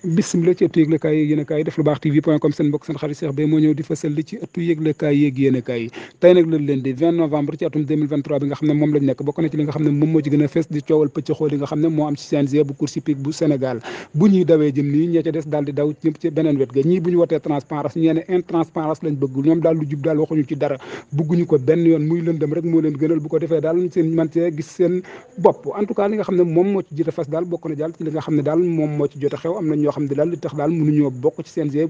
bismillah ci ëttu yëglekaay yi yéenekaay yi def lu baax tv.com seen mbokk seen xarit Cheikh Beye moo ñëw di fësal li ci ëttu yëglekaay yeeg yéenekaay yi tey nag la lundi 20 novembre ci atum 2023 bi nga xam ne moom lañ nekk bokk na ci li nga xam ne moom moo ci gën a fees di coowal pëcc xool yi nga xam ne moo am ci CNG bu course hippique bu Sénégal bu ñuy dawee jëm nii ñee ca des daal di daw ñëpp ci beneen wet ga ñii bu ñu wotee transparence ñee ne intransparence lañ bëgg ñoom daal lu jub daal waxuñu ci dara bugguñu ko benn yoon muy lëndëm rek moo leen gënal bu ko defee daal seen man cee gis seen bopp en tout cas li nga xam ne moom moo ci jot a fas daal bokk na daal ci li nga xam ne daal moom moo ci jot a xew am na ñoo xam ne daal li tax daal mënuñoo bokk ci CNG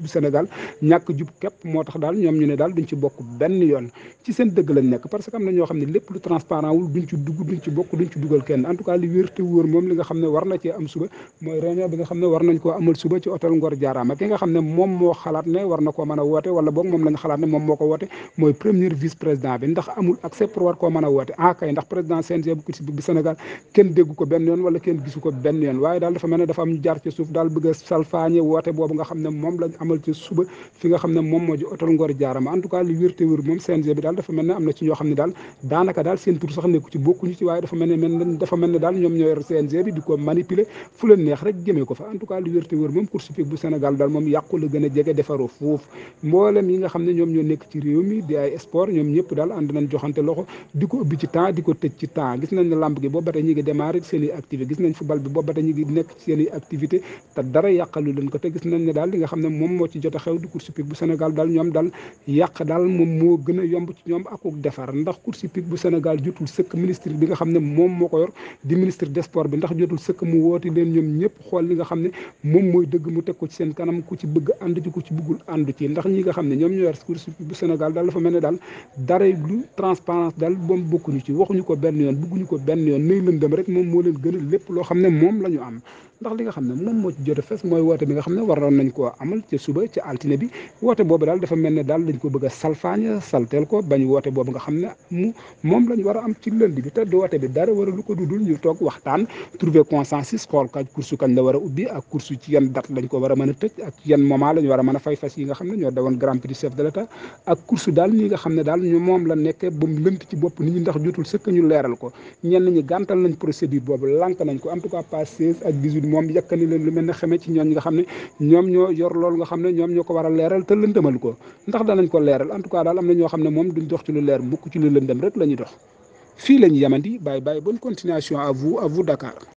bu Sénégal ñàkk jub képp moo tax daal ñoom ñu ne daal duñ ci bokk benn yoon ci seen dëgg lañ nekk parce que am na ñoo xam ne lépp lu transparent wul duñ ci dugg duñ ci bokk duñ ci dugal kenn en tout cas li wér te wóor moom li nga xam ne war na cee am suba mooy réunion bi nga xam ne war nañ koo amal suba ci hôtel Ngor Jaaraama ki nga xam ne moom moo xalaat ne war na koo mën a woote wala boog moom lañ xalaat ne moom moo ko woote mooy premier vice président bi ndax amul accès pour war koo mën a woote kay ndax président CNG bu course hippique bi Sénégal kenn déggu ko benn yoon wala kenn gisu ko benn yoon waaye daal dafa mel ne dafa am ñu jaar ci suuf daal bëgg a salfaañe woote boobu nga xam ne moom lañ amal ci suba fi nga xam ne moom moo ji hôtel Ngor Jaarama en tout cas li wér te wér moom CNG bi daal dafa mel ne am na ci ñoo xam ne daal daanaka daal seen tur sax nekku ci bokkuñu ci waaye dafa mel ne daal ñoom ñoo yor CNG bi di ko manipuler fu leen neex rek jëmee ko fa en tout cas li wér te wér moom course hippique bu Sénégal daal moom yàqu la gën a jege defaroo foofu mboolem yi nga xam ne ñoom ñoo nekk ci réew mi di ay sport ñoom ñëpp daal ànd nañ joxante loxo di ko ubbi ci temps di ko tëj ci temps gis nañ ne lamb gi boobu ba tey ñi ngi démarré seen i activité gis nañ football bi boobu ba tey ñi ngi nekk ci seen i activité te dara yàqalu leen ko te gis nañ ne daal li nga xam ne moom moo ci jot a xew di course hippique bu Sénégal daal ñoom daal yàq daal moom moo gën a yomb ci ñoom akuk defar ndax course hippique bu Sénégal jotul sëkk ministre bi nga xam ne moom moo ko yor di ministre des sports bi ndax jotul sëkk mu wooti leen ñoom ñëpp xool li nga xam ne moom mooy dëgg mu teg ko ci seen kanam ku ci bëgg ànd ci ku ci bëggul ànd ci ndax ñi nga xam ne ñoom ñoo yor course hippique bu Sénégal daal dafa mel ne daal dara lu transparence daal moom bokkuñu ci waxuñu ko benn yoon bëgguñu ko benn yoon nay lëndëm rek moom moo leen gënal lépp loo xam ne moom la ñu am ndax li nga xam ne moom moo ci jot a fes mooy woote bi nga xam ne waroon nañ koo amal ca suba ca altine bi woote boobu daal dafa mel ne daal dañ ko bëgg a salfaañe salteel ko bañ woote boobu nga xam ne moom lañ war a am ci lënd bi te woote bi dara war a lu ko dudul ñu toog waxtaan trouver consensus xool kañ course kañ la war a ubbi ak course ci yan date lañ ko war a mën a tëj ak yan moment lañ war a mën a fay fas yi nga xam ne ñoo dawoon grand prix chef de l'état ak course daal ñi nga xam ne daal ñu moom la nekkee ba mu lënt ci bopp nit ñi ndax jotul sëkk ñu leeral ko ñenn ñi gàntal nañ procédure boobu lànk nañ ko en tout cas pas 16 ak 18 moom yàkkani leen lu mel ne xamee ci ñooñ nga xam ne ñoom ñoo yor loolu nga xam ne ñoom ñoo ko war a leeral te lëndëmal ko ndax danañ ko leeral en tout cas daal am na ñoo xam ne moom duñ dox ci lu leer mukk ci lu lëndëm rek la ñuy dox fii la ñu yamandi bàyyi bonne continuation à vous Dakar